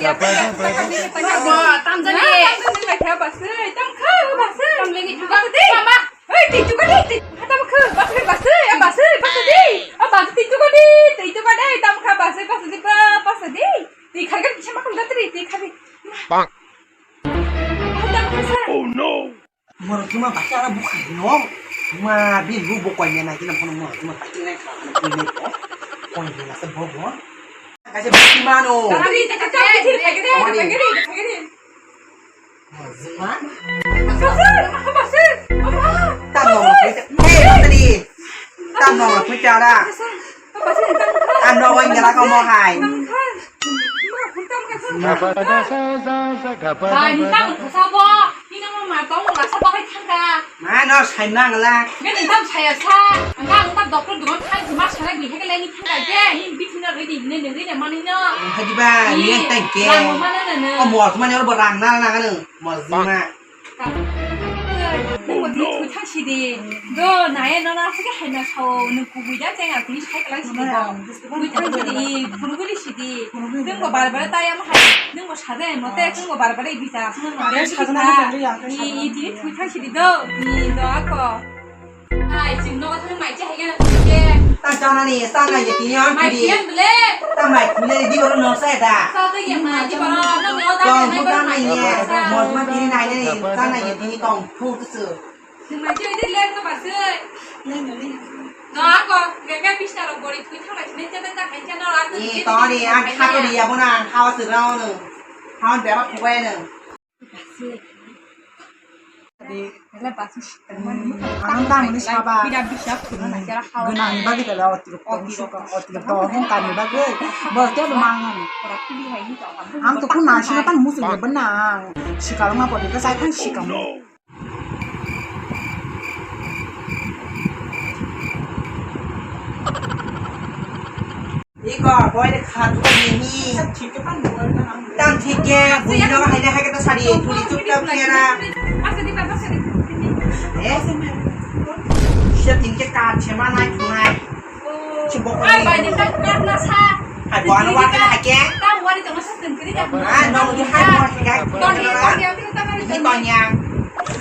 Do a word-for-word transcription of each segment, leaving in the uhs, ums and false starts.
Tamjani. Tamjani. Tamjani. Tamjani. Tamjani. Tamjani. Hey, twi tuka di, twi. Hata bwkha, bwkha, bwkha, bwkha, bwkha di. A bwkha twi tuka di, twi tuka di, tam kha bwkha, bwkha di, bwkha di. Twi kharga kisa ma khulga tri, twi khari. Bang. Hata bwkha sa. Oh no. Moro tuma bwkha ara bwkha no. Ma bi lu bo koi na kina phono moro tuma bwkha na kha na koi na ko. Koi na sa bo bo. Kaisa bwkha mano. Kari, kari, kari, kari, kari, kari. Mojima. Tamo, hey, tadi. Tamo, kucara. Ano, wang jala kamu hai. Hai, ni tamo sabo. Ni nama matong masa pakai tangka. Mano saimang la. Gani tam saya sa. Angka angka doktor dukan khai juma sana bihe ke leni thangka je. Ni bitina ridi ne ne ridi mani no. Haji ba, ni tangke. Lang mana na na. O mor mana ora barang na na na. Mor jima. Nungbo di thwi thang sidi. Do, naya no na sike hai na sao, nung kubui da cheng a kuni sai kalang sidi do. Thwi thang sidi, phunuguli sidi. Nungbo bar bar ta yam hai, nungbo saja mote, nungbo bar bar bisa. Are sajana ni tangri ya, I, I, tini thwi thang sidi do, ni do ako. Ai, chwng nogo thang mai cha hai gana thang ke. Ta chana ni, ta nai ye tini on mai pidi. Pian bele. Ta mai pidi di boro no sai da. Sa ta ye mai di boro no no da. Tong mai phu boro ta nai mai ye. Mojma tini nai ni, ta nai ye tini tong phu tu su. Mai cha di len no ba se. No ako, gege bisna ro bori thui thang mai chine cha ta hai cha no la. Ni to ni, ang kha to ni ya bona, ang kha wa su ra no. Kha on bera phu wa no. Ang tamo ni saba. Gwnang ni bagwi tala otirokto wngsuka, otirokto wngkar ni bagwi. Bo tebo mangan. Ang to khung nang sina tang musu ni bwnang. Sikal ma podi ka sai khang sikam. Iko, boy de kha tu ni. Tam thik ke, bui no hai de hai ke ta sari, tuli chup chup ke na. Eh? Siya tin ke ka chema nai tu nai. Chim bok ni. Ai, bai ni tak tak na sa. Hai, bo ano wa ke hai ke. Tam wari tong sa tin kri ta. Ah, no, ni hai bo hai ke. Ton ni, ton ni, ton ni. Ni ton yang.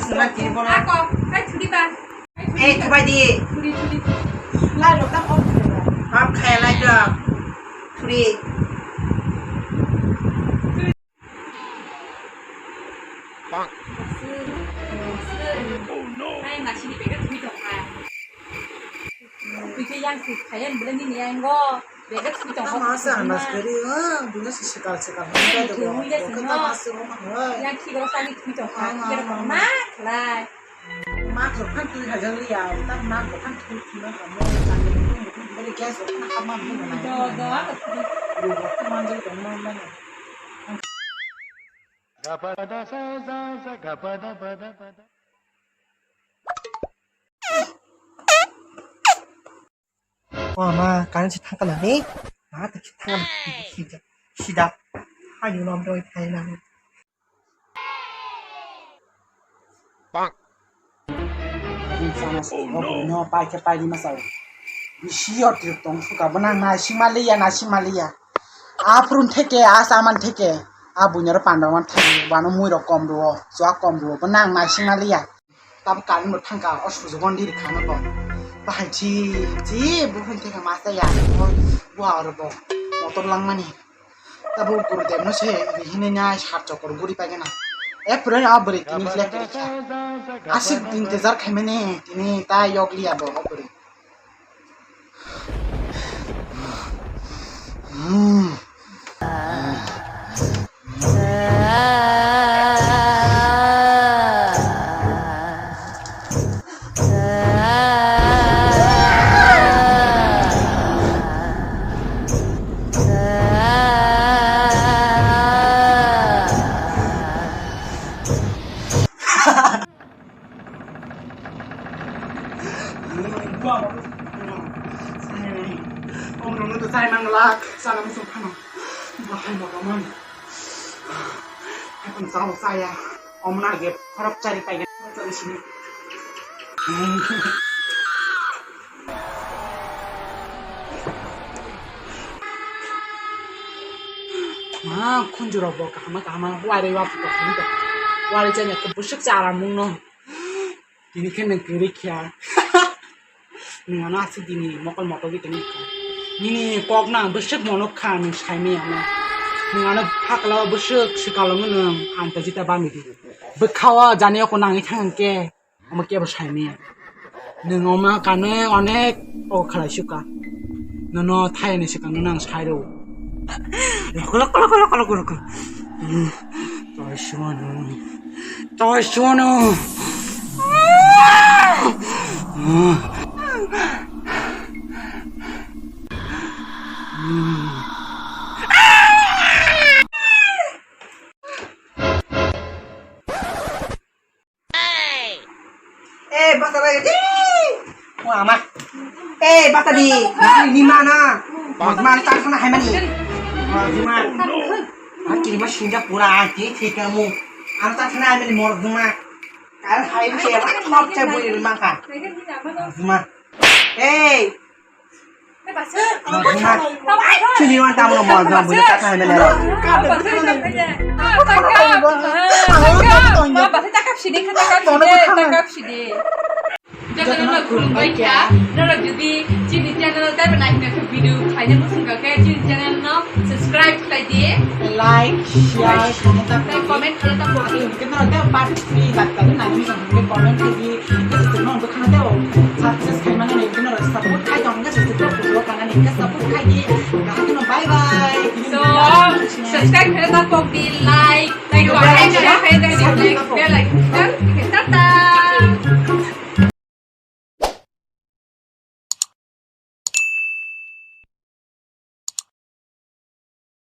Suna tin bo na. Ako, ai thudi ba. Eh, thubai di. Thudi, thudi. Lai rok tam off khe. Off khe lai rok. Thudi. Khayan bele ni niyango. Bele thwi tong. Tamo asa anas gari, ah, buna si sekal sekal. Thwi ya sino. Yang khi ro sani thwi tong. Yang khi ro ma khlai. Ma khlai phan thwi hajang liya, ta ma khlai phan thwi thwi ma khlai. Bele gas ro phan khamam ni ma. Do do. Ro phan manjal tong ma ma. O ma, current se thangkha na ni? Ma ta se thangkha na sida. Sida. Ani ulo amroi thai na. Bang. Ani sana se. Oh, no. No, pai ke pai di masa. Bisi yo trip tong suka bana na simaliya na simaliya. Aprum theke asaman theke. A bunyar pandaman theke. Bano mui rok kom ruo. Chua kom ruo. Bana na simaliya. Tabuk current bo thangkha, o sujugon diri khana bo. Bahai chi, chi, bo hwn theka masa ya, bo, bo aro bo, motor langmani. Tabuk Gurudev no se, hinwi nai sat chokor guri paigana. E pura a bwrwi tini flag tini kha. Aswk din tejar khaimani, tini ta yokliya bo, o bwrwi. Omo rok no to chai mang glak, chana muchung phano. Bahai no romani. Haikung chao chaya. Omo na ge khorok chari pai ge. Ma khunju rok bo kahama kahama wari wa phuka khunju. Wari chanya to busuk chara mung no. Tini khe nwng kwrwi kha. Nwng ano aswk dini mokol mokol gwi tongwi kha. Nini kok no ang bwswk monok kha, nwng saimaya ano. Nwng ano phaklao bwswk swkalo nwng antajita bamidi. Bwkhao jani oko nangwi thang hwnkhe omo kebo saimaya. Nwng omo kanwi onek o khlai suka. Nono thayani swkang nono ang sai rw. Loko, loko, loko, loko, loko, loko. Toi suano. Toi suano. Eh, basta bai. Wah, ama. Eh, basta di. Ni mana? Mana tak sana hai mani. Mana? Aki ma sinja pura aki thik kamu. Ano tak sana hai mani mor duma. Kar hai se top se bui ma ka. Duma. Eh. Chini wan tamo mo jang buja kata hai mele ro. Jotono khulumbai kha, norok jodi chini channel taibo naikhe video khlaina muchung kha khe chini channel no subscribe khlai di. Like, share, comment. Tei comment khlai ta bo. Hingke norok tei part three batta nai muchung hingke comment khlai di. Hingke chwng no bwkhano tei o success khaimani hingke norok support khai tong hingke chwng support khlai di. Hingke bye bye. So, subscribe khlai ta kok di, like, tei comment share khlai ta di, bell icon.